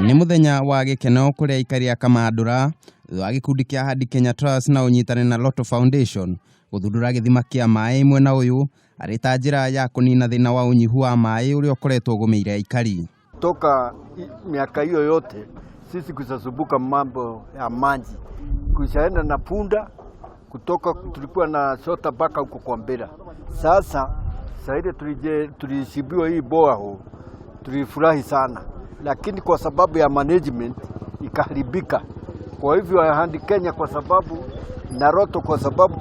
Nĩ mũthenya wa gĩkeno kũrĩ aikari a Kamandũra thutha wa gĩkundi kĩa Ahadi Kenya Trust na ũnyitanĩri na Lotto Foundation gũthundũra gĩthima kĩa maĩ mwena ũyũ arĩ ta njĩra ya kũnina thĩna wa ũnyihu wa maĩ ũrĩa ũkoretwo ũgũmĩire aikari. Toka miaka hiyo yote sisi kusasumbuka mambo ya maji, kushaenda na punda kutoka, tulikuwa na shota mpaka huko kwa Mbera. Sasa saidi tulichimbiwa hii borehole, tulifurahi sana, lakini kwa sababu ya management ikaharibika. Kwa hivyo Ahadi Kenya kwa sababu na Lotto kwa sababu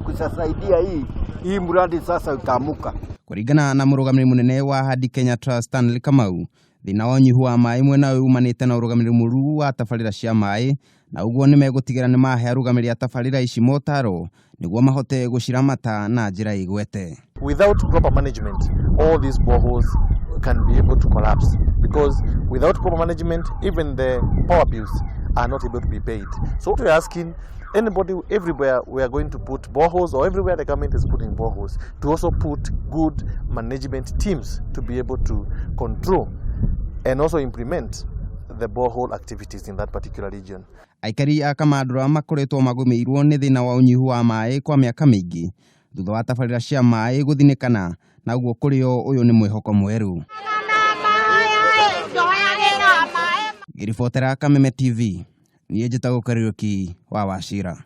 kusasaidia hii mradi sasa utaamuka. Kũringana na mũrũgamĩrĩri mũnene wa Ahadi Kenya Trust Stanley Kamau, thĩna wa ũnyihu wa maĩ mwena ũyũ umanĩte na ũrũgamĩrĩri mũru wa tabarĩra cia maĩ na ũguo nĩmegũtigĩra nĩ mahe arũgamĩrĩri a tabarĩra ici motaro nĩguo mahote gũciramata na njĩra ĩgwete. Without proper management, all these boreholes can be able to collapse because without proper management, even the power bills are not able to be paid. So what we're asking anybody everywhere we are going to put boreholes or everywhere the government is putting boreholes to also put good management teams to be able to control and also implement the borehole activities in that particular region. Aikari a Kamandũra makoretwo magũmĩirwo nĩ thĩna wa ũnyihu wa maĩ kwa mĩaka mĩingĩ thutha wa tabarĩra cia maĩ gũthinĩkana na ũguo kũrĩ o ũyũ nĩ mwĩhoko mwerũ. Ngĩribotera Kameme TV, niĩ njĩtagwo Kariũki wa Wachira.